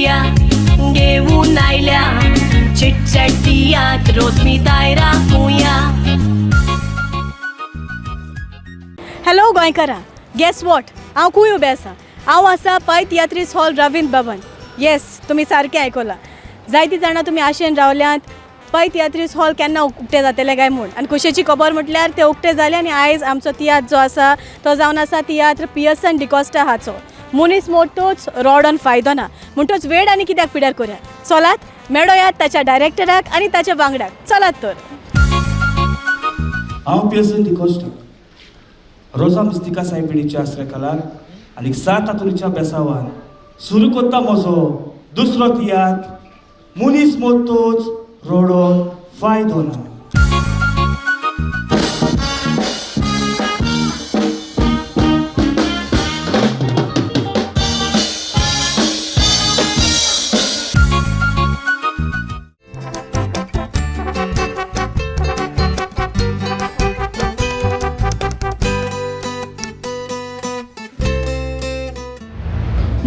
कुया घेऊन आयल्या चिटचॅट तियात्र रोसमी तायरा कुया. हॅलो गोंयकारा, गेस what, हांव खूंय उबें आसा? हांव आसा पै तियात्रीस हॉल, रवींद्र भवन. येस, तुमी सारकें आयकलां. जायतीं जाणां तुमी आशेन रावल्यांत पै तियात्रीस हॉल केन्ना उक्तें जातलें काय म्हूण, आनी खोशयेची खबर म्हटल्यार तें उक्तें जालें आनी आयज आमचो तियात्र जो आसा तो जावन आसा तियात्र पियर्सन डिकॉस्टा हाचो मनीस मोडतोच रॉडोन फायदो ना. म्हणटोच वेळ आनी कित्याक पिड्यार करुया, चलात मेळोयात ताच्या डायरेक्टराक आनी ताच्या वांगडाक. चलात तर. हांव पियर्सन डिकॉस्टा, रोजा मिस्तिका सायबिणीच्या आश्रयकालार आनी सात आतुरीच्या बेसावान सुरू करता म्हजो दुसरो तियात्र मनीस मोतोच रोडोन फायदो ना.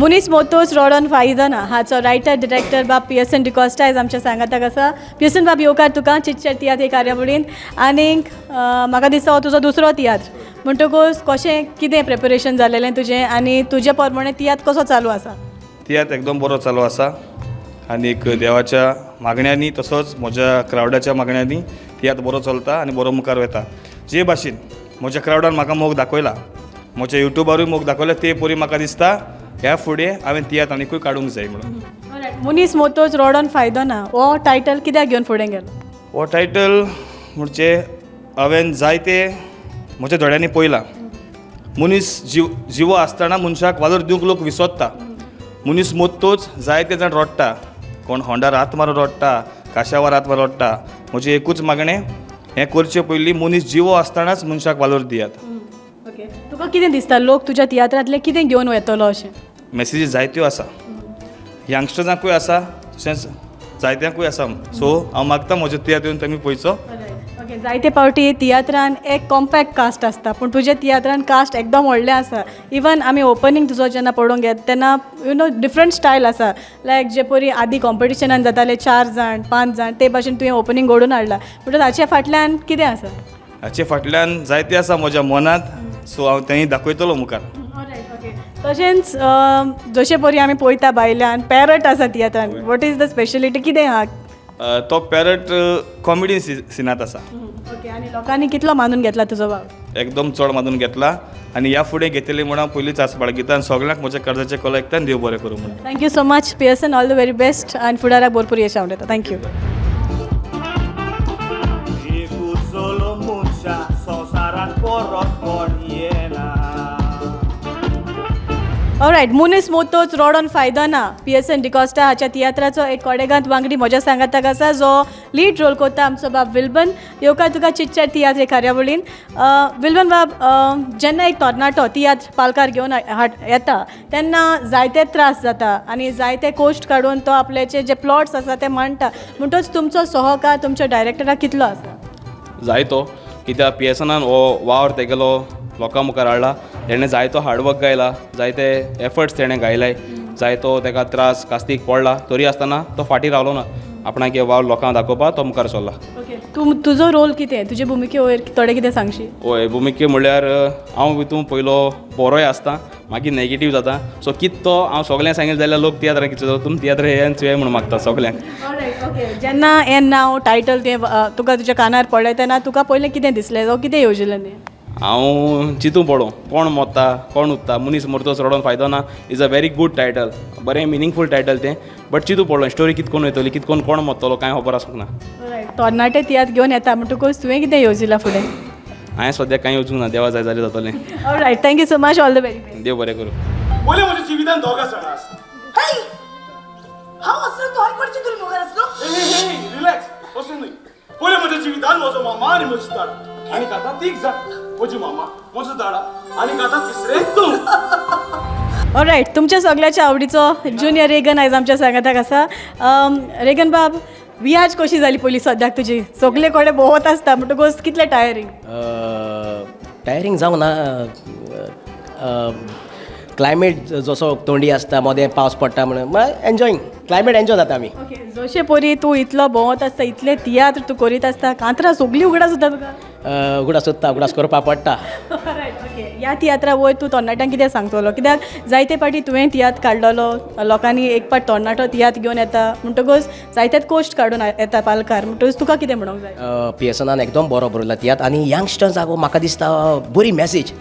मुनीस मोतोच रॉडन फायदना हाचो रायटर डिरेक्टर बाब पियर्सन डिकॉस्टा आयज आमच्या सांगाताक आसा. पियर्सन बाब, येवकार तुका चिटचॅट तियात्र हे कार्यावळींत. आनीक म्हाका दिसता हो तुजो दुसरो तियात्र, म्हणटकूच कशें कितें प्रिपरेशन जालेलें तुजें आनी तुजे प्रमाणे तियात्र कसो चालू आसा? तियात्र एकदम बरो चालू आसा आनीक देवाच्या मागण्यांनी तसोच म्हज्या क्रावडाच्या मागण्यांनी तियात्र बरो चलता आनी बरो मुखार वता. जे भाशेन म्हज्या क्रावडान म्हाका मोग दाखयला, म्हज्या युट्यूबारूय मोग दाखयला, ते परी म्हाका दिसता ह्या फुडें हांवें तियात्र आनिकूय काडूंक जाय म्हणून. मुनीस मोतोच रॉडन फायदो ना हो टायटल कित्याक घेवन फुडें गेलो? हो टायटल म्हणजे हांवें जायते म्हज्या दोळ्यांनी पळयलां, मनीस जीव जिवो आसतना मनशाक वालोर दिवंक लोक विसरता. मनीस मोत्तोच जायते जाण रडटा, कोण होंडार हात मारून रडटा, काशावार हात मारून रडटा. म्हजें एकूच मागणें, हें करचे पयलीं मनीस जिवो आसतनाच मनशाक वालोर दियात. ओके, तुका कितें दिसता लोक तुज्या तियात्रांतलें कितें घेवन वतलो अशें? मॅसेजी जायत्यो आसा, यंगस्टर्सांकूय आसा, तशेंच जायत्यांकूय आसा. सो हांव मागता म्हजो तियात्र येवन तुमी पळयचो. ओके, जायते फावटी तियात्रान एक कॉम्पॅक्ट कास्ट आसता, पूण तुज्या तियात्रान कास्ट एकदम व्हडलें आसा. इवन आमी ओपनींग तुजो जेन्ना पळोवंक घेत तेन्ना you know different style आसा, लायक जे परी आदी कॉम्पिटिशनान जाताले 4 जाण 5 जाण, ते भाशेन तुवें ओपनींग घडोवन हाडला. म्हणटकच हाचे फाटल्यान कितें आसा? हाचे फाटल्यान जायते आसा म्हज्या मनांत, सो हांव तेंय दाखयतलो मुखार. तशेंच जशे परी आमी पळयता भायल्यान पॅरट आसा तियात्रान, what is the speciality, कितें आहा? तो पॅरट कॉमेडी सिनांत आसा. ओके, आनी लोकांनी कितलो मानून घेतला तुजो वावर? एकदम चड मानून घेतला आनी ह्या फुडें घेतली म्हणून हांव पयलींच आस बाळगिता आनी सगळ्यांक म्हज्या कर्जाचें कॉल आयकता आनी देव बरें करूं म्हणून. Thank you so much Pearson, all the very best आनी फुडाराक भरपूर यश आवडटा. Thank you. Alright, मुनीस मोतोच रॉडोन फायदो ना पियर्सन डिकॉस्टा हाच्या तियात्राचो एक कोडेगांत वांगडी म्हज्या सांगाताक आसा, जो लीड रोल करता आमचो बाब विल्बन. येवकार तुका चिटचॅट तियात्र हे कार्यावळीन. विल्बन बाब, जेन्ना एक तरणाटो तियात्र पालकार घेवन येता तेन्ना जायते त्रास जाता आनी जायते कोश्ट काडून तो आपल्याचे जे प्लॉट्स आसा ते मांडटा, म्हणटच तुमचो सहकार तुमच्या डायरेक्टराक कितलो आसा? जायतो, कित्याक पियर्सनान हो वावर तेगेलो लोकां मुखार हाडला, तेणें जायतो हार्डवर्क गायला, जायते एफर्ट्स तेणें गायलाय, जायतो तेका त्रास कास्तीक पडला, तरी आसतना तो फाटीं रावलो ना, आपणाक हे वावर लोकांक दाखोवपाक तो मुखार सरला. ओके, तूं तुजो रोल कितें, तुजे भुमिके वयर थोडें कितें सांगशी? हय, भुमिके म्हणल्यार हांव हितून पयलो बरोय आसता, मागीर नेगेटीव जाता. सो कित तो हांव सगल्यांक सांगलें जाल्यार लोक तियात्राक कितें जाता, तुमी तियात्र येयात चोया म्हणून मागता सगल्यांक. ओके, जेन्ना हें नांव टायटल तें तुका तुज्या कानार पडलें तेन्ना तुका पयलें कितें दिसलें, जावं कितें येवजिलें न्ही? हांव चिंतूं पडो, कोण मोत्ता कोण उत्ता, मनीस मरतोच रडोन फायदो ना. Is a very good title, बरें मिनींगफूल टायटल तें, बट चिंतूं पडलो स्टोरी कितकोन वयतली, कितकोन कोण मोत्तलो कांय खबर आसूंक ना. तरणाटे तियात्र घेवन येता म्हणटकूच तुवें कितें येवजिलां फुडें? हांवें सद्याक कांय येवजूंक ना, देवा जाय जाल्यार जातलें. Alright, thank you so much, all the very best. देव बरें करूं. पयलें म्हज्या जिवितान दोगां जाणां आसा. हांव आसलो तो हांवें कोणाचे तरी मोगार आसलो? रिलॅक्स, अशें न्हय. पयलें म्हज्या जिवितान म्हजो मामा आनी म्हजी दाडा, आनी आतां तीग जाण, म्हजी मामा, म्हजो दाडा आनी आतां तिसरें तूं. ऑलरायट, तुमच्या सगळ्याच्या आवडीचो ज्युनियर रेगन आयज आमच्या सांगाताक आसा. रेगन बाब, वियाज कशी जाली पयली सद्याक तुजी? सगळे कडेन भोंवत आसता म्हणटकूच कितलें टायरींग? टायरींग जावंक ना, क्लायमेट जसो थंडी आसता, मदें पावस पडटा, म्हणून एन्जॉईंग क्लायमेट एन्जॉय जाता आमी. ओके, जोशे पोरी तूं इतलो भोंवत आसता, इतले तियात्र तूं करीत आसता, कांतरां सगळीं उगडास उरता तुका? उगडास उत्ता, उगडास करपा पडटा. Right, okay. ह्या तियात्रा वयर तूं तरणाट्यांक कितें सांगतलो? कित्याक जायते फावटी तुवें तियात्र काडलेलो, लोकांनी एक फावट तरणाटो तियात्र घेवन येता म्हणटकूच जायतेच कोश्ट काडून येता पालकार, म्हणटकूच तुका कितें म्हणूंक जाय? पियर्सनान एकदम बरो बरयला तियात्र आनी यंगस्टर्साक म्हाका दिसता बरी मॅसेज,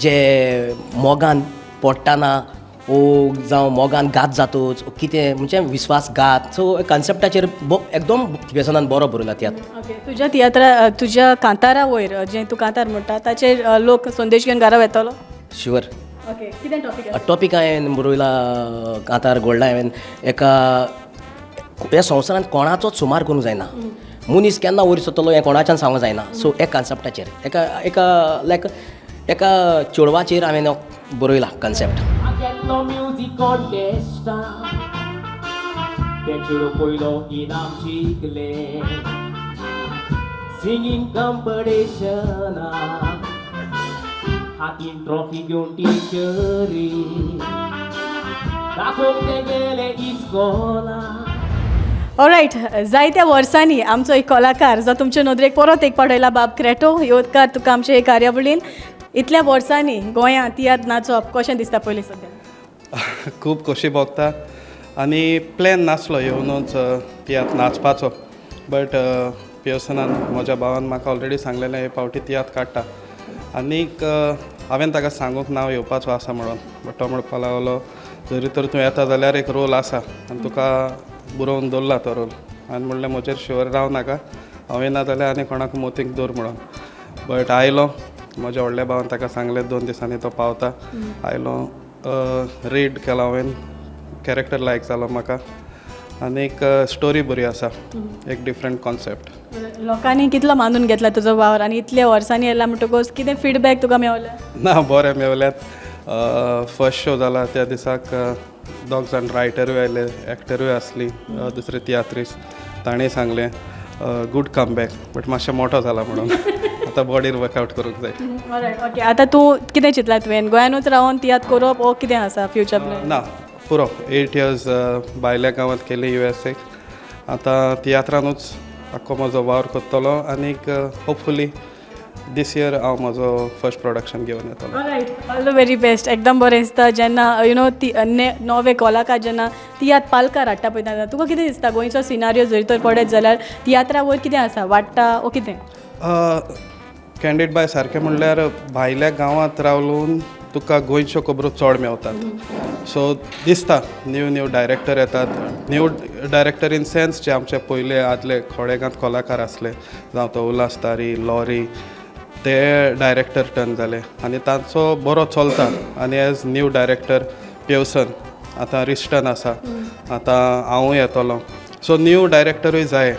जे मोगान पडटाना ओ जावं मोगान घात जातूच कितें म्हणजे विस्वासघात, सो कॉन्सेप्टाचेर एकदम पियर्सनान बरो बरयला तियात्र. ओके, तुज्या तियात्रा, तुज्या कांतारा वयर, जें तूं कांतार म्हणटा ताचेर लोक संदेश घेवन घरा वेतलो? शुअर. ओके, कितें टॉपीक? टॉपीक हांवें बरयला कांतार गोल्डा, हांवें एका ह्या संवसारांत कोणाचोच सुमार करूंक जायना, मनीस केन्ना वयर सरतलो हें कोणाच्यान सांगूंक जायना. सो एक कॉन्सेप्टाचेर एका एका लायक एका चेडवाचेर हांवें बरयला कॉन्सेप्ट. घेतलो म्युजीक कॉन्टेस्टा, ते चेडूं पयलो इनाम जिखले सिंगींग कंपिटिशना, हातीन ट्रॉफी घेवन टिचरी दाखोवंक ते गेले इस्कोला. ऑलरायट, जायत्या वर्सांनी आमचो एक कलाकार जो तुमचे नदरेक परत एक फावट आयला, बाब क्रेटो. येवकार तुका आमचे हे कार्यावळीन. इतल्या वर्सांनी गोंयांत तियात्र नाचप कशें दिसता पयलीं सद्या? खूब खोशी भोगता आनी प्लॅन नासलो येवनूच तियात्र नाचपाचो, बट पियर्सनान, म्हज्या भावान म्हाका ऑलरेडी सांगलेलें हे फावटी तियात्र काडटा आनीक हांवें ताका सांगूंक ना येवपाचो आसा म्हणून, बट तो म्हणपाक लागलो जरी तर तूं येता जाल्यार एक रोल आसा आनी तुका बरोवन दवरला तो रोल. हांवें म्हणलें म्हजेर शुअर राव नाका, हांव येना जाल्यार आनी कोणाक मोतीक दवर म्हणून. बट आयलो, म्हज्या व्हडल्या भावान ताका सांगलें 2 दिसांनी तो पावता. आयलो, रीड केलो हांवें, कॅरेक्टर लायक जालो म्हाका आनीक स्टोरी बरी आसा, एक डिफरंट कॉन्सेप्ट. लोकांनी कितलो मानून घेतला तुजो वावर आनी इतल्या वर्सांनी येयला म्हणटकूच कितें फिडबॅक तुका मेवल्या? ना, बरें मेवल्यात. फर्स्ट शो जाला त्या दिसाक दोग जाण रायटरूय आयले, एक्टरूय आसली, दुसरे तियात्रीस, ताणें सांगलें गूड कमबॅक, बट मातशें मोटो जाला म्हणून आतां बॉडीर वर्कआवट करूंक जाय. All right, okay. आतां तूं कितें चिंतला, तुवें गोंयानूच रावन तियात्र करप ओ कितें आसा फ्युचर प्लॅन? ना, पुरो, 8 इयर्स भायल्या गांवांत केली युएसए, आतां तियात्रानूच आख्खो म्हजो वावर करतलो आनीक होपफुली दीस इयर हांव म्हजो फर्स्ट प्रोडक्शन घेवन येतलो. Alright, all the very best. एकदम बरें दिसता जेन्ना you know ती नवे कलाकार जेन्ना तियात्र पालकार हाडटा पळय तेन्ना तुका कितें दिसता, गोंयचो सिनारियो जरी तर पळयत जाल्यार तियात्रा वयर कितें आसा, वाडटा ओ कितें? कॅन्डीड बाय, सारकें म्हणल्यार भायल्या गांवांत रावून तुका गोंयच्यो खबरो चड मेवतात, सो दिसता न्यू न्यू डायरेक्टर येतात, न्यू डायरेक्टर इन सेन्स जे आमचे पयले आदले खोडेगांत कलाकार आसले, जावं तो उल्हास तारी, लॉरी, ते डायरेक्टर टर्न जाले आनी तांचो बरो चलता. आनी एज न्यू डायरेक्टर पेवसन, आतां रिस्टन आसा, आतां हांवूय येतलो, सो न्यू डायरेक्टरूय जाय.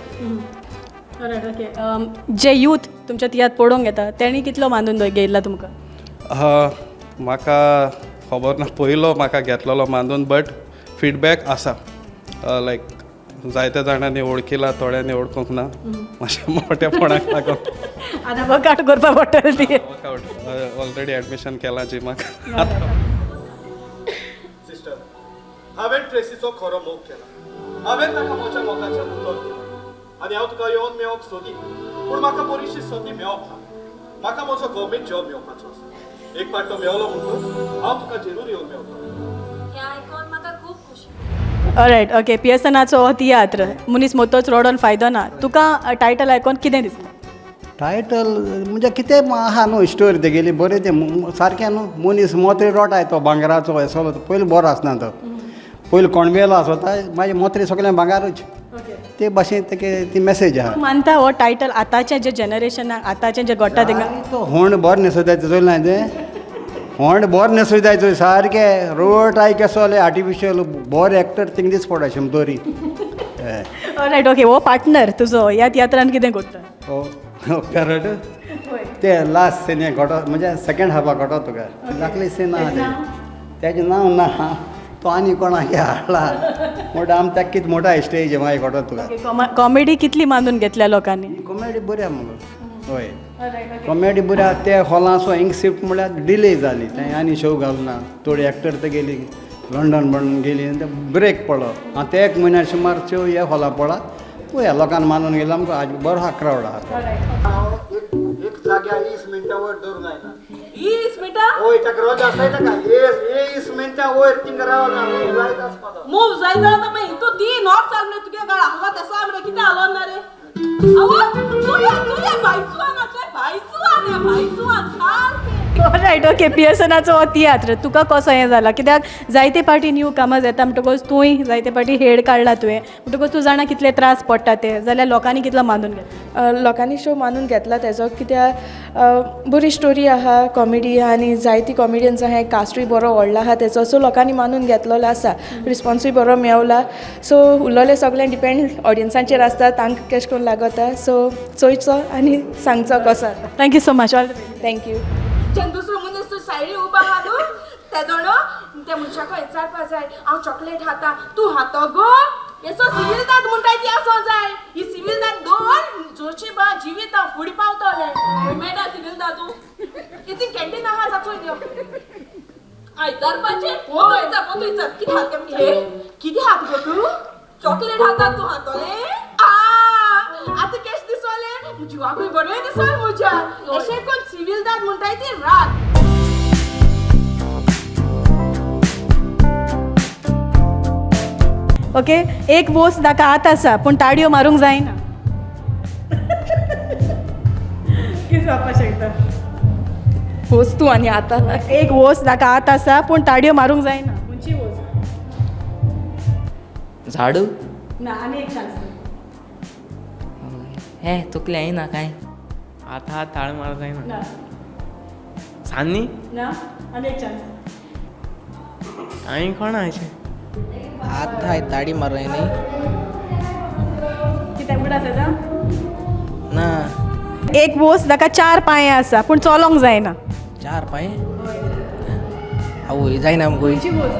ओके, जे यूथ तुमच्या तियात्र पळोवंक येता तेणी कितलो मानून घेयला तुमकां? म्हाका खबर ना पयलो म्हाका घेतलेलो मानून, बट फिडबॅक आसा, लायक जायत्या जाणांनी वळखिला, थोड्यांनी वळखूंक ना, मातशें मोठेपणाक लागून. आतां वर्कआवट करपाक पडटलें ती. वर्कआवट ऑलरेडी एडमिशन केलां जिमाक. सिस्टर, हांवें ट्रेसीचो खरो मोग केला, हांवें ताका म्हज्या मोगाचें उतर दिलां आनी हांव तुका येवन मेळोवंक सोदी, पूण म्हाका बरीशी संदी मेळोंक ना. म्हाका म्हजो गव्हर्मेंट जॉब मेळपाचो आसा, एक फावट तो मेळलो म्हणटकूच हांव तुका जरूर येवन मेळटलो. हें आयकोन म्हाका खूब खुशी. All right, okay. पियर्सनाचो हो तियात्र मनीस मोतोच रडोन फायदो ना, तुका टायटल आयकोन कितें दिसलें? टायटल म्हणजे कितें आहा न्हू स्टोरी तेगेली बरें, तें सारकें न्हू. मनीस मोत्री रोटाय तो भांगराचो असलो, पयलीं बरो आसना तो, पयलीं कोणबेलो आसता, मागीर मोत्री सगळें भांगारूच, ते भाशेन तेगे ती मॅसेज आहा. मानता हो टायटल आतांचें जे जनरेशनाक, आतांचें जें घडटा तेंका? तो होंड बरो न्हेसोताय चोयलें ना तें, होंड बरो न्हेसोताय चोय सारकें रोटाय केसोले आर्टिफिशियल, बरो एक्टर थिंग दीस पडा शमतोरी. Alright, okay. हो पार्टनर तुजो ह्या तियात्रान कितें करता? हो पॅरट ते लास्ट सीन हें घोटो, म्हणजे सेकेंड हाफाक घोटो तुका धाकली सीन आहा तेजें, तेजें नांव ना, तो आनी कोणाक हाडला मोठो आम ताका कितें मोठो स्टेज मागीर घोटो तुका. कॉमेडी कितली मानून घेतल्या लोकांनी? कॉमेडी बरी आहा मुगो. हय, कॉमेडी बरी आहा. ते हॉलां सो हिंग शिफ्ट म्हळ्यार डिले जाली. थंय आनी शो घालना, थोडी एक्टर ते गेली लंडन बंडन गेली आनी ते ब्रेक पडलो. आनी ते एक म्हयन्या सुमार शो हे हॉला पडला. पळया लोकांक मानून गेलो आमकां. आज बरो आहा क्रावड आहा. एक एक जाग्यार 20 मिनटां वयर दवरूंक जायना. 20 मिनटां? वय, ताका रोजा आसाय ताका 20 मिनटां वयर थिंगा रावना, मूव जायत आसपा. मूव जायत जाल्यार मागीर हितू 3 वर चाल मरे. तुगे गाळ आहलो तेसो मरे. कितें हालोन ना रे? आवय, तुया तुया भायसुआन भायसुआन भायसुआन सारकें. Right, okay. पियर्सनाचो हो तियात्र तुका कसो हें जाला? कित्याक जायते पाटी न्यू कामां येता म्हणटकूच तूंय जायते पाटी हेड काडला तुवें, म्हणटकूच तूं जाणा कितले त्रास पडटा ते. जाल्यार लोकांनी कितलो मानून घेतला? लोकांनी शो मानून घेतला तेजो, कित्याक बरी स्टोरी आहा, कॉमेडी आहा आनी जायती कॉमेडियन्स आहाय, कास्टूय बरो व्हडलो आहा तेजो. सो लोकांनी मानून घेतलेलो आसा, रिस्पोन्सूय बरो मेवला. सो उरलेलें सगळें डिपेंड ऑडियन्सांचेर आसता, तांकां केशें करून लागता. सो चोयचो आनी सांगचो कसो जाता. Thank you so much, all the thank you. जेन्ना दुसरो मनीस तूं सायडी उबो आहा न्हू, तेदोणो त्या मनशाक विचारपा जाय, हांव चॉकलेट खाता, तूं खातो गो? येसो सिविलदाद म्हणटाय ती आसो जाय. ही सिविलदाद दोन जोशी बा जिविता फुडें पावतले. मेळटा सिविलदाद तूं कितें कॅन्टीन आहा जाचो यो आयतारपाचें. पोतो विचार, पोतो विचार, कितें हात हे, कितें हात गो तूं? चॉकलेट खाता, तूं खातोलें? आ आतां केश दिसोलें, जिवाकूय बरें दिसोलें म्हज्या. अशें कोण सिविलदाद म्हणटाय ती रात. ओके, एक वोस ताका आत आसा पूण ताळयो मारूंक जायना. कितें जावपाक शकता? वस्तू आनी आतां एक वोस ताका आत आसा पूण ताळयो मारूंक जायना. खंयची वोस? झाडू. ना, आनी एक चान्स. हे तकली येना काय. आतां ताळ मार जायना. ना. सान्नी. ना, आनी एक चान्स. हांवें कोणा अशें आतां ताडी मारूं न्ही. कितें उगडास येता? ना. एक वोस ताका चार पांये आसा पूण चलोंक जायना. चार पांय? आवय, जायना मुगो. खंयची वोस?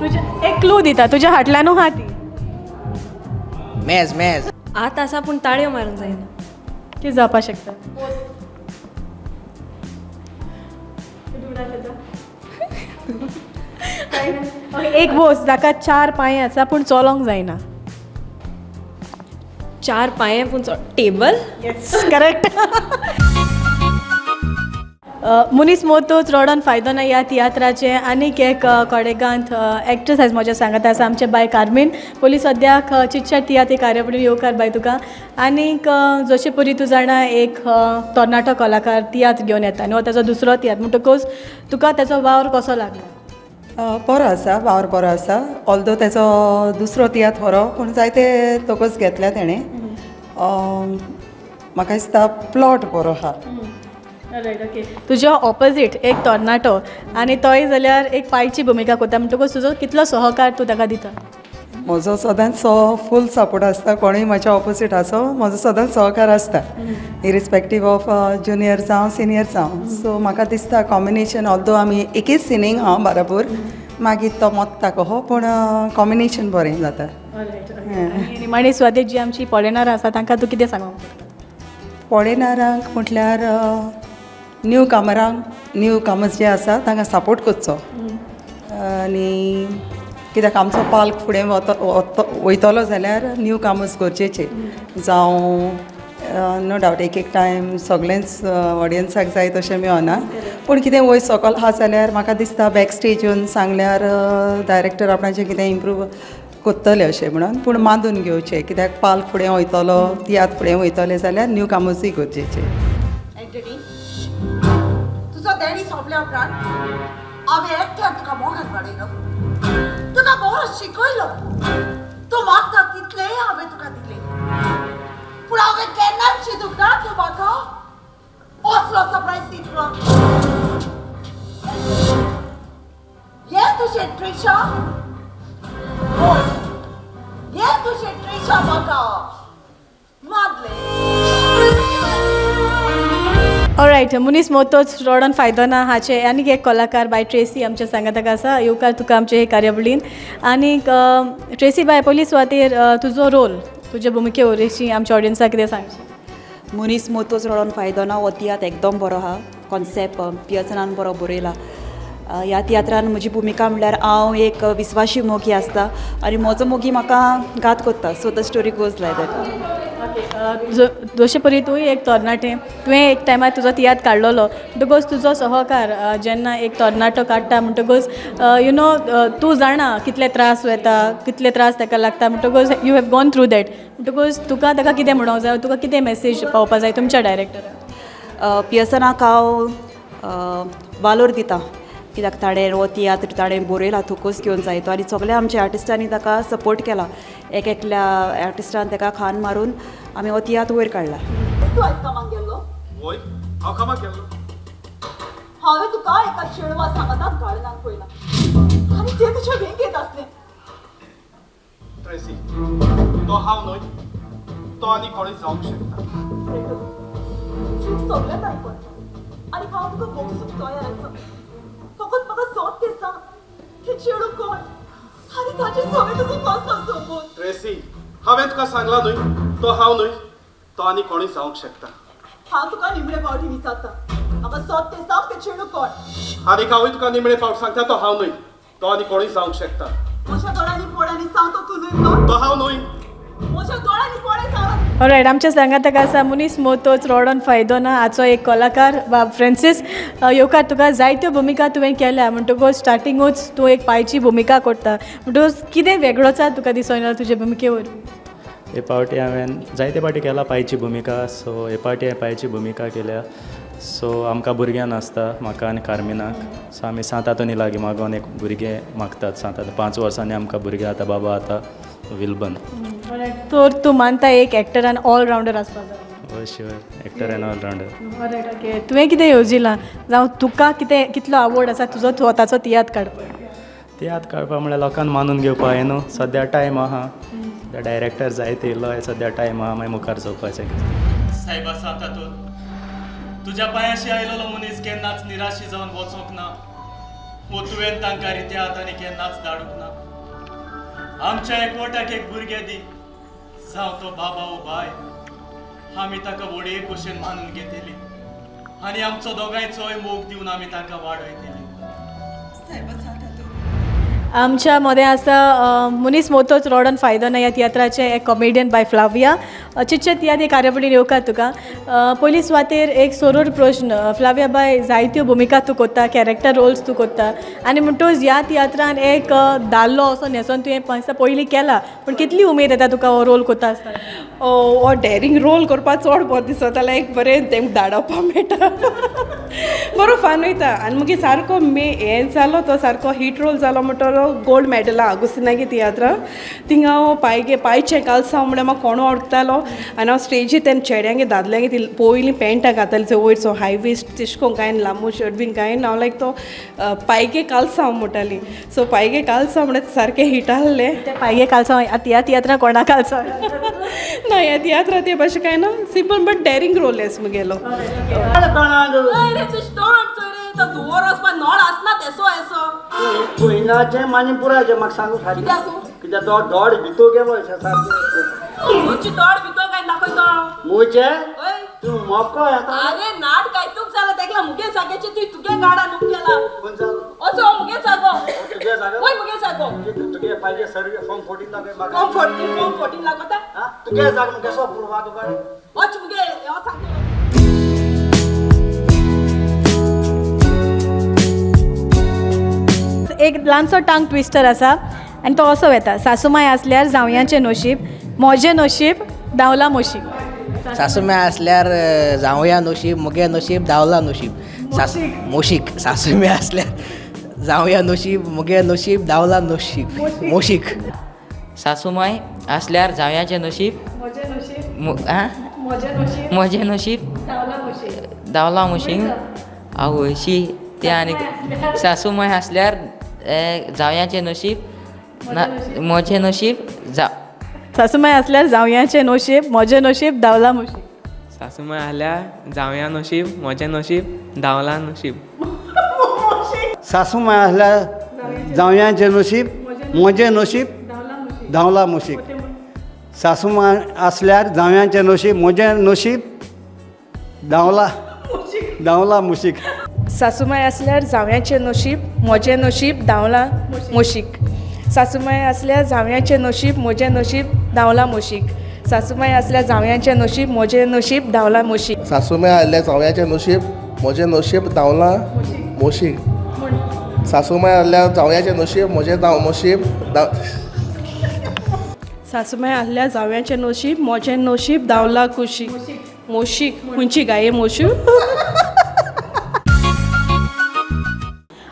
तुज्या एक क्लू दिता, तुज्या फाटल्यानू आहा ती. मेज, मेज. आत आसा पूण ताळयो मारूंक जायना. कितें जावपाक शकता? ओके, एक वोस जाका चार पांये आसा पूण चलोंक जायना. चार पांये पूण टेबल. Yes, correct. मनीस मोतोच रडोन फायदो ना ह्या तियात्राचें आनीक एक कोडेगांत एक्ट्रेस आयज म्हज्या सांगात आसा, आमचें बाय कार्मीन. पयलीं सद्याक चिटचाट तियात्र कार्यावळी येवकार बाय तुका. आनीक जशें परी तूं जाणा, एक तरणाटो कलाकार तियात्र घेवन येता आनी हो ताजो दुसरो तियात्र, म्हणटकूच तुका ताजो वावर कसो लागलो? बरो आसा वावर, बरो आसा. ऑल्दो तेजो दुसरो तियात्र खरो, पूण जायते तोकोस घेतल्या तेणें. म्हाका दिसता प्लॉट बरो आहा. Right, okay. तुज्या ऑपोजीट एक तरणाटो आनी तोय जाल्यार एक पायची भुमिका करता, म्हणटकूच तुजो कितलो सहकार तूं ताका दिता? म्हजो सदांच सो फूल सपोर्ट आसता. कोणूय म्हाज्या ऑपोजीट आसो, म्हजो सदांच सहकार आसता, इरिस्पेक्टीव ऑफ ज्युनियर जावं सिनियर जावं. सो म्हाका दिसता कॉम्बिनेशन, ऑल्दो आमी एकेच सिनींग हांव बाराबोर, मागीर तो मोत्ता कहो, पूण कॉम्बिनेशन बरें जाता. आनी निमाणी सुवातेर जी आमची पळयणारां आसा तांकां तूं कितें सांगूंक? पळयणारांक म्हटल्यार न्यू कामरांक, न्यू कामर्स जे आसा तांकां सपोर्ट करचो. आनी कित्याक आमचो पाल्क फुडें वयतलो जाल्यार न्यू कामर्स गरजेचे. जावं नो डावट एक एक टायम सगळेंच ऑडियन्साक जाय तशें मेळना, पूण कितें वयर सकल आहा जाल्यार म्हाका दिसता बॅक स्टेज येवन सांगल्यार डायरेक्टर आपणाचें कितें इम्प्रूव कोत्तले अशें म्हणून. पूण मानून घेवचें, कित्याक पाल्क फुडें वयतलो, तियात्र फुडें वयतले जाल्यार न्यू कामर्सूय गरजेचे. एंटनी, तुजो डॅडी सोंपल्या उपरांत हांवें एकट्यान तुका मोगान वाडयलो, तुका बरो शिकयलो. तूं मागता तितलें हांवें तुका दिलें, पूण हांवें केन्नाच चिंतूंक ना तूं म्हाका असलो सरप्रायज दितलो. हें तुजें ट्रिशा? हय, हें तुजें ट्रिशा म्हाका मागलें. रायट, मनीस मोतोच रडोन फायदो ना हाचे आनीक एक कलाकार बाय ट्रेसी आमच्या सांगाताक आसा. येवकार तुका आमचे हे कार्यावळीन. आनीक ट्रेसी बाय, पयली सुवातेर तुजो रोल, तुजे भुमिके वरवीं आमच्या ऑडियन्साक कितें सांगशी? मनीस मोतोच रडोन फायदो ना हो तियात्र एकदम बरो आहा. कॉन्सेप्ट पियर्सनान बरो बरयला. ह्या तियात्रान म्हजी भुमिका म्हणल्यार हांव एक विस्वाशी मोगी आसता आनी म्हजो मोगी म्हाका घात करता. So the story goes like that. जशे परी तूंय एक तरणाटें, तुवें एक टायमार तुजो तियात्र काडलेलो म्हणटकूच तुजो सहकार जेन्ना एक तरणाटो काडटा म्हणटकूच you know तूं जाणा कितले त्रास वता, कितले त्रास ताका लागता, म्हणटकूच you have gone through that, म्हणटकूच तुका ताका कितें म्हणूंक जाय, तुका कितें मॅसेज पावपा जाय तुमच्या डायरेक्टराक? पियर्सनाक हांव वालोर दिता कित्याक ताणें हो तियात्र ताणें बरयला थोकोस घेवन जायतो आनी सगल्या आमच्या आर्टिस्टांनी ताका सपोर्ट केला. एक एकल्या आर्टिस्टान ताका खान मारून आमी हो तियात्र वयर काडला. तूं आयज कामाक गेल्लो? वय, हांव कामाक गेल्लो. हांवें तुका एका चेडवा सांगाताक गार्डनाक पळयला आनी तें तुज्या वेंगेंत आसलें. ट्रेसी, तो हांव न्हय, तो आनी कोणूय जावंक शकता. चूक सगळ्यांत आयकता आनी हांव तुका भोगसूंक तयार आसा. फकत म्हाका सोद तें सांग की चेडूं कोण आनी ताचे सगळें तुजो कसलो संबंद? ट्रेसी, हांवें तुका सांगलां न्हय, तो हांव न्हय, तो आनी कोणूय जावंक शकता. हांव तुका निमणे फावटी विचारता, म्हाका सोद तें सांग तें चेडूं कोण? आनी हांवूय तुका निमणे फावट सांगता, तो हांव न्हय, तो आनी कोणूय जावंक शकता. म्हज्या दोळ्यांनी पळय आनी सांग तो तूं न्हय म्हणून. तो हांव न्हय. म्हज्या दोळ्यांनी पळय सांग. ऑलरायट, आमच्या सांगाताक आसा मनीस मोतोच रडोन फायदो ना हाचो एक कलाकार बाब फ्रेंसीस. येवकार, तुका जायत्यो भुमिका तुवें केल्या म्हणटकूच स्टार्टिंगूच तूं एक पायची भुमिका करता, म्हणटकूच कितें वेगळोच तुका दिसून येयला तुजे भुमिके वरवीं? हे पावटी हांवें जायते पावटी केला पायची भुमिका. सो हे पावटी हांवें पायची भुमिका केल्या. सो आमकां भुरग्यां नासता, म्हाका आनी कार्मिनाक. सो आमी सांत आंतोनी लागीं मागोन एक भुरगें मागतात. 5 वर्सांनी आमकां भुरगें जाता, बाबा आतां विल्बन. तर तूं मानता एक एक्टरान ऑलरावंडर आसपाक जाय? हय, sure, actor and allrounder. Alright, okay. तुवें कितें येवजिलां जावं तुका कितें कितलो आवड आसा तुजो स्वताचो तियात्र काडपाक? तियात्र काडपाक म्हणल्यार लोकांक मानून घेवपा हें न्हू, सद्या टायम आहा. डायरेक्टर जायते येयलो, सद्या टायम आहा, मागीर मुखार चोवपाचें. सायबा सांतातूर, तुज्या पांयाशी आयलेलो मनीस केन्नाच निराशी जावन वचोंक ना, वो तुवें तांकां रित्या हातांनी केन्नाच धाडूंक ना. आमच्या एकवटाक एक भुरगें दी, जावं तो बाबा वो बाय, आमी ताका व्हडये भशेन मानून घेतली आनी आमचो दोगांयचोय मोग दिवन आमी तांकां वाडयतली. आमच्या मदें आसा मनीस मोतोच रडोन फायदो ना ह्या तियात्राचें एक कॉमेडियन बाय फ्लाविया. चितचे तियात्र कार्यावळीन येवकार तुका. पयली सुवातेर एक सरोर प्रश्न फ्लाविया बाय, जायत्यो भुमिका तूं कोत्ता, कॅरेक्टर रोल्स तूं कोत्ता आनी म्हणटकूच ह्या तियात्रान एक दादलो असो न्हेसोन तुवें दिसता पयलीं केला, पूण कितली उमेद येता तुका हो रोल कोत्ता आसतना? हो डॅरींग रोल करपाक चड बरो दिसता, लायक बरें तेंकां धाडोवपा मेळटा, बरो फन वयता. आनी मागीर सारको मे हें जालो तो सारको हीट रोल जालो म्हणटलो गोल्ड मेडल आगोस्तिनागे तियात्रां थिंगा हांव पायगे पायचें कालसांव म्हळ्यार म्हाका कोणू वळखतालो आनी हांव स्टेजीर तेन्ना चेड्यांगे दादल्यांगे ती पयलीं पॅन्टां घातालीं चोय वयर सो हाय वेस्ट तेश कोन कांय लांबू शर्ट बीन कांय ना, हांव लायक तो पायगे कालसांव म्हणटाली. सो पायगे कालसांव म्हळ्यार सारकें हीट आहलें. पायगे कालसांव आतां ह्या तियात्रां कोणा कालसांव ना, ह्या तियात्रां ते भाशेन कांय ना, सिंपल बट डॅरींग रोल एस मुगेलो. नळ आसना तेसो एसो कुयनाचें मानीपुराचें म्हाका सांगू सारकें, कित्याक तो दोड भितर गेलो मुची दोड भितर काय दाखय तो मुचे तूं मोको येता. अरे नाट काय तुक जाला तेकला मुगे जाग्याचे तूं तुगे गाडा नुक केला असो मुगे जागो तुगे जागो वय मुगे जागो तुगे पाहिजे सर्वे फॉर्म 14 लागो म्हाका फॉर्म 14 लागोता तुगे जागो केसो पुरवा तुका वच मुगे हांव सांगतो. एक ल्हानसो टांग ट्विस्टर आसा आनी तो असो वेता, सासूमाय आसल्यार जावयांचें नशीब, म्हजें नशीब धांवला मोशीब. सासूमाय आसल्यार जावया नशीब, मुगे नशीब धांवला नशीब. मोशीक. सासूमाय आसल्यार जावया नशीब, मुगे नशीब धांवला नशीब, मोशीक. सासूमाय आसल्यार जावयाचें नशीब, म्हजें नशीब धांवला मोशीक. आवयशी तें आनी सासूमाय आसल्यार जावयाचें नशीब, म्हजें नशीब सासूमाय आसल्यार जावयाचें नशीब, म्हजें नशीब धांवला मोशीक. सासूमाय आसल्यार जावया नशीब, म्हजें नशीब धांवला नशीब. सासूमाय आसल्यार जावयांचें नशीब, म्हजें नशीब धांवला मोशीक. सासूमाय आसल्यार जावयांचें नशीब, म्हजें नशीब धांवला धांवला मुशीक. सासूमाय आसल्यार जावयाचें नशीब म्हजें नशीब धांवला मोशीक. सासूमाय आसल्यार जावयाचें नशीब म्हजें नशीब धांवला मोशीक. सासूमाय आसल्यार जावयाचें नशीब म्हजें नशीब धांवला मोशीक. सासूमाय आसल्यार जावयाचें नशीब म्हजें नशीब धांवला मोशीक. सासूमाय आसल्यार जावयाचें नशीब म्हजें नशीब. सासूमाय आसल्यार जावयाचें नशीब म्हजें नशीब धांवला कुशीक मोशीक. खंयची गाये मोशू.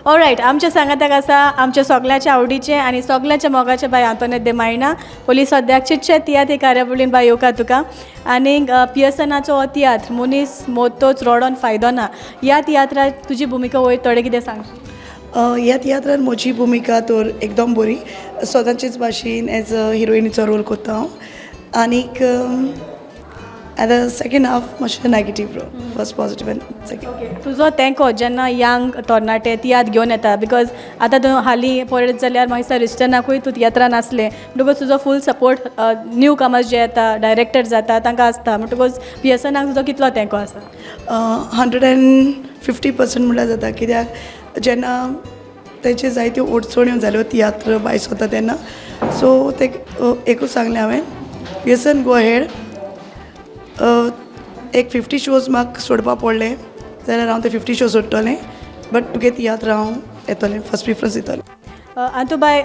ऑलरायट, आमच्या सांगाताक आसा आमच्या सगळ्याच्या आवडीचे आनी सगळ्याच्या मोगाचे बाय आंतोनेत दे मायणा. पयलीं सद्याक चितचे तियात्र कार्यावळीन बाय येवकार तुका. आनीक पियर्सनाचो हो तियात्र मनीस मोतोच रडोन फायदो ना, ह्या तियात्राक तुजी भुमिका वयर थोडें कितें सांग. ह्या तियात्रान म्हजी भुमिका तर एकदम बरी सदांचेच भाशेन एज अ हिरोइनीचो रोल करता हांव आनीक एट the second half मातशें negative role, first positive and second. तुजो तेंको जेन्ना यंग तरणाटे तियात्र घेवन येता, because आतां तूं हालीं पळयत जाल्यार म्हाका दिसता रिस्टनाकूय तूं तियात्रान आसलें म्हणटकूच तुजो फूल सपोर्ट न्यू कमर्स जे येता डायरेक्टर जाता तांकां आसता, म्हणटकूच पियर्सनाक तुजो कितलो तेंको आसा? 150% म्हणल्यार जाता, कित्याक जेन्ना तेचे जायत्यो अडचण्यो जाल्यो तियात्र भायर सरता तेन्ना, सो ते एकूच सांगलें हांवें, पियर्सन गो अहेड. एक 50 शोज म्हाका सोडपा पडले जाल्यार हांव ते 50 शो सोडटलें, बट तुगे तियात्र हांव येतलें, फर्स्ट प्रिफरन्स दितलें. आंतू बाय,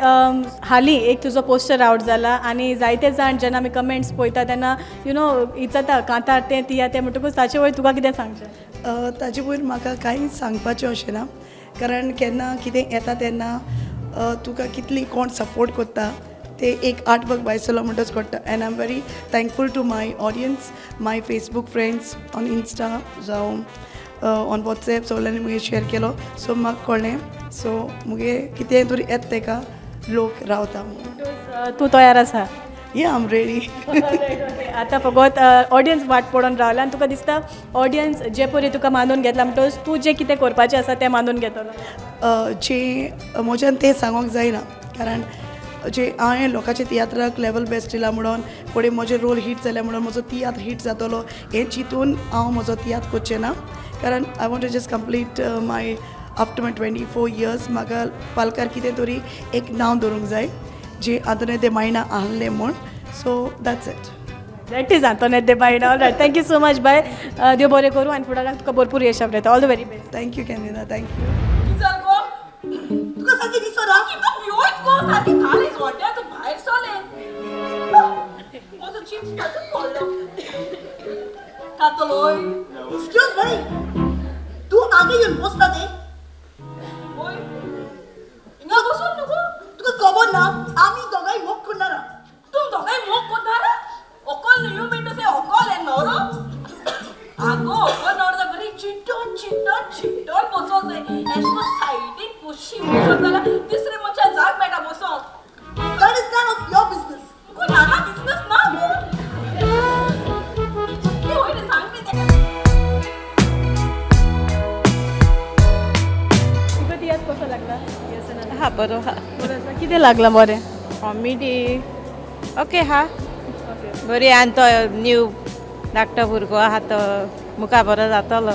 हालीं एक तुजो पोस्टर आवट जाला आनी जायते जाण जेन्ना आमी कमेंट्स पळयता तेन्ना you know विचारता कांतार तें तियात्र तें, म्हणटकूच ताचे वयर तुका कितें सांगचें? ताजे वयर म्हाका कांयच सांगपाचें अशें ना, कारण केन्ना कितें येता तेन्ना तुका कितली कोण सपोर्ट करता ते एक आर्ट वर्क भायर सरलो म्हणटच कळटा. And I am very thankful to my audience, my Facebook friends on Insta जावं ऑन वॉट्सएप सगळ्यांनी मुगे शेअर केलो, सो म्हाका कळ्ळें, सो मुगे कितें तरी येता तेका लोक रावता म्हणून. तूं तयार आसा? या, I am ready. आतां फकत ऑडियन्स वाट पडोन रावला आनी तुका दिसता ऑडियन्स जे परी तुका मानून घेतला म्हणटकच तूं जें कितें करपाचें आसा तें मानून घेतलो? जें म्हज्यान तें सांगोंक जायना, कारण जे हांवें लोकांच्या तियात्राक लेवल बेस्ट दिला म्हणून फुडें म्हजे रोल हीट जाल्या म्हणून म्हजो तियात्र हीट जातलो हें चिंतून हांव म्हजो तियात्र करचें ना, कारण I want to just complete my after my 24 years. म्हाका पालकार कितें तरी एक नांव दवरूंक जाय जे आंतोनेत दे मायणा आहलें म्हूण, so that's it. That is Antoinette de Baina. All right, thank you so much बाय. देव बरें करूं आनी फुडाराक तुका भरपूर यश आपयता. All the very best. Thank you Candida, thank you. तुका सारकें दिसना? तूं भिवोयत गो सारकें काळीज व्हडलें तूं भायर सरलें. म्हजो चिप्स तातूंत पडलो. कातलोय. एक्सक्यूज मी, तूं आगे येवन बसता तें? वय हिंगा बसून न्हू गो, तुका खबर ना आमी दोगांय मोग करनारा. तूं दोगांय मोग करनारा? ओकोल न्हू, you mean to से ओकोल एंड न्हवरो? आगो ओकोल न्हवरो बरी चिंतून चिंतून चिंतून बसोंक जाय, एश कोन सायडीन कुशीन बसोंक जाल्यार तिसरे मनशाक जाग मेळटा बसोंक. That is none of your business. तुका नाना बिजनस ना गो. कितें वयर सांग न्ही तेका. तुका तियात्र कसो लागला? हा बरो हा. बरो आसा. कितें लागलां बरें? कॉमेडी ओके हा बरी, आनी तो न्यू धाकटो भुरगो आहा तो मुखार बरो जातलो.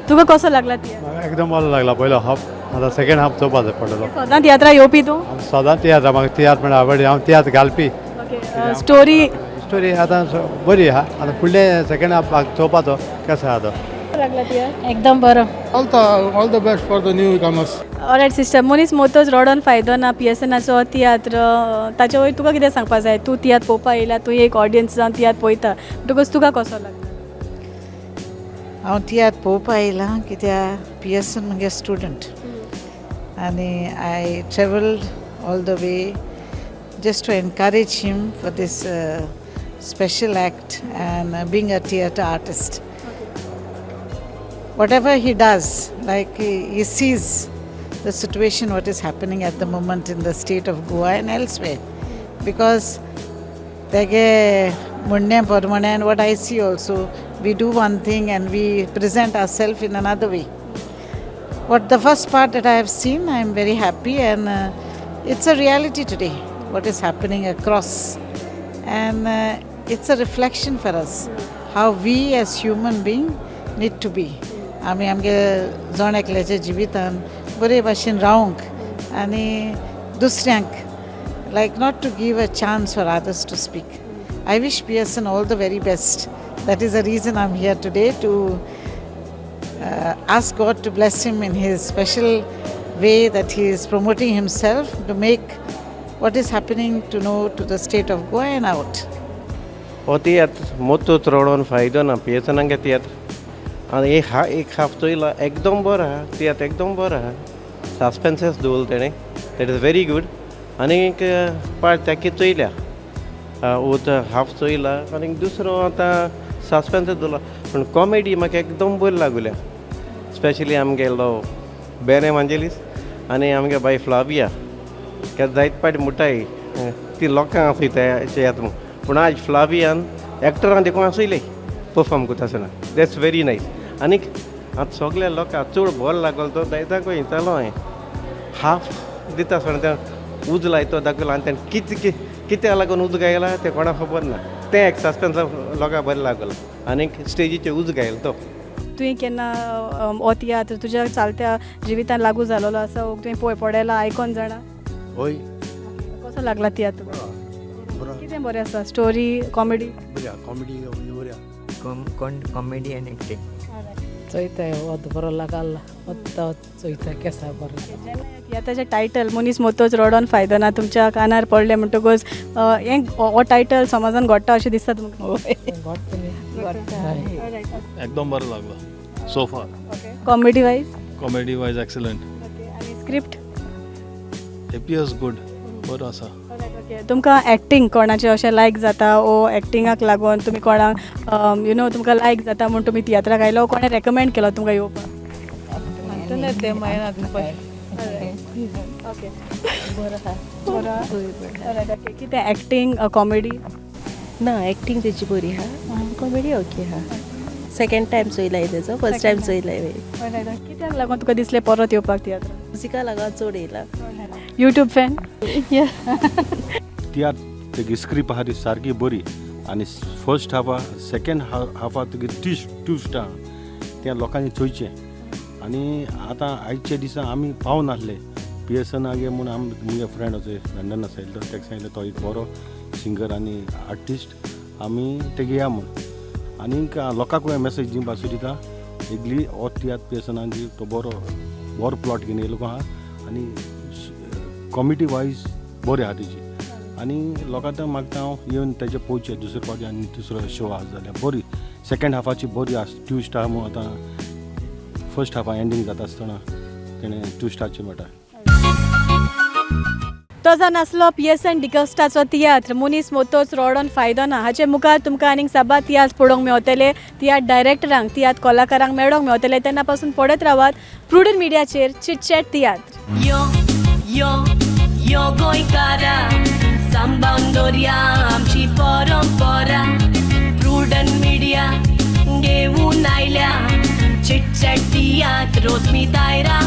तुका कसो लागला तियात्र? एकदम बरो लागला पयलो हाफ, आतां सेकेंड हाफ चोवपा जाय पडटलो. सदां तियात्रा येवपी तूं? सदां तियात्र, म्हाका तियात्र म्हणल्यार आवड, हांव तियात्र घालपी. स्टोरी स्टोरी आतां बरी आहा, आतां फुडलें सेकेंड हाफ चोवपाचो कसो आहा तो. लागला तियात्र? एकदम बरो. All the best for the newcomers. Alright sister, मनीस मोतोच रडोन फायदो ना पियर्सनाचो तियात्र, ताचे वयर तुका कितें सांगपा जाय? तूं तियात्र पळोवपा येयला, तूं एक ऑडियन्स जावन तियात्र पळयता, म्हणटकूच तुका कसो लागला? हांव तियात्र पळोवपा येयलां कित्याक पियर्सन म्हगे स्टुडंट आनी I travelled all the way just to encourage him for this special act and being a theatre artist. Whatever he does, like he sees the situation, what is happening at the moment in the state of Goa and elsewhere. Because tege munne parmane, and what I see also, we do one thing and we present ourselves in another way. What the first part that I have seen, I am very happy, and it's a reality today, what is happening across. And it's a reflection for us, how we as human beings need to be. आमी आमगे जण एकल्याच्या जिवितान बरे भाशेन रावंक आनी दुसऱ्यांक like not to give a chance for others to speak. I wish Pearson all the very best. That is the reason I am here today, to ask God to bless him in his special way that he is promoting himself to make what is happening to know to the state of Goa and out. हो तियात्र मोतोच रडोन फायदो ना पियेसनांगे तियात्र आनी एक हा एक half चोयला एकदम बरो आहा तियात्र एकदम बरो आहा सस्पेन्सस दवरला तेणें that is very good. आनी एक पार्ट ताकी चोयल्या वत हाफ चोयला आनी दुसरो आतां सस्पेन्सस दवरला पूण कॉमेडी म्हाका एकदम बरी लागल्या स्पेशली आमगेलो बेन एवांजेलीस आनी आमगे बाय फ्लाविया कित्याक जायते पाटी मुटाय ती लोकांक आसयता तियात्र म्हूण पूण आज फ्लावियान एक्टरान देखून आसयले परफॉर्म करता आसतना that's very nice. आनीक आतां सगल्या लोकांक चड बरो लागलो तो दायजाक वयतालो हांवें हाफ दिता आसतना तें उजो लायतो दाखयलो आनी तेणें कितें कित्याक लागून उजो गायला तें कोणाक खबर ना तें एक सस्पेन्स लोकांक बरें लागलो आनीक स्टेजीचेर उजो गायलो तो. तुवें केन्ना हो तियात्र तुज्या चालत्या जिवितान लागू जालोलो आसा तुवें पळय पळयला आयकोन जाणा? हय. कसो लागला तियात्र? कितें बरें आसा? Story, comedy? बरी आहा कॉमेडी बरी आहा. कॉमेडी आनी एक्टींग चोयताय वत बरो लागला वता चोयता केसा बरो. तियात्राचें टायटल मनीस मोतोच रडोन फायदो ना तुमच्या कानार पडलें म्हणटकूच हें हो टायटल समाजान घडटा अशें दिसता तुमकां? एकदम बरो लागलो so far. Comedy wise? Comedy wise excellent. आनी स्क्रिप्ट? एपियर्स गूड, बरो आसा. तुमकां एक्टींग कोणाचें अशें लायक जाता ओ एक्टिंगाक लागून तुमी कोणाक you know तुमकां लायक जाता म्हूण तुमी तियात्राक आयलो कोणें रेकमेंड केलो तुमकां येवपाक? ओके बरो. कितें एक्टींग कॉमेडी? ना एक्टींग तेजी बरी आहा, कॉमेडी ओके आहा. सेकेंड टायम चोयलाय तेजो, फर्स्ट टायम चोयलाय. कित्याक लागून तुका दिसलें परत येवपाक तियात्र? म्युजिका लागून चड येयला. YouTube fan? तियात्र तेगी स्क्रिप्ट आहा ती सारकी बरी आनी फर्स्ट हाफ आहा सेकेंड हाफ आहा तुगे ट्विस्ट आहा तें लोकांनी चोयचें. आनी आतां आयच्या दिसा आमी पावनासले पियर्सनागे म्हूण आम मुगे फ्रेंड असो लंडन आसा तेका सांगलें तो एक बरो सिंगर आनी आर्टिस्ट आमी तेगे या म्हूण. आनीक लोकांकूय मॅसेज दिवपाक सोदिता एगली हो तियात्र पियर्सनान तो बरो बरो प्लॉट घेवन येयलो आहा आनी कॉमेडी वायज बरी आहा तेजी आनी लोकांक मागता हांव येवन तेजे पळोवचें दुसरे फावटी आनी दुसरो शो आसा जाल्यार बरी सेकेंड हाफाची बरी आसा ट्विस्ट आहा म्हूण आतां फर्स्ट हाफा एंडींग जाता आसतना तेणें ट्विस्टाचें मेळटा. तो जावन आसलो पियर्सन डिकॉस्टाचो तियात्र मनीस मोतोच रडोन फायदो ना. हाचे मुखार तुमकां आनीक साबार तियात्र पळोवंक मेवतले, तियात्र डायरेक्टरांक, तियात्र कलाकारांक मेळोंक मेवतले. तेन्ना पासून पळयत रावात प्रुडंट मिडियाचेर चिटचॅट तियात्र. यो यो यो गोंयकारा सांबाळून दवरया आमची परंपरा, प्रुडंट मिडिया घेवन आयल्या चिटचॅट तियात्र रोजमी दायरा.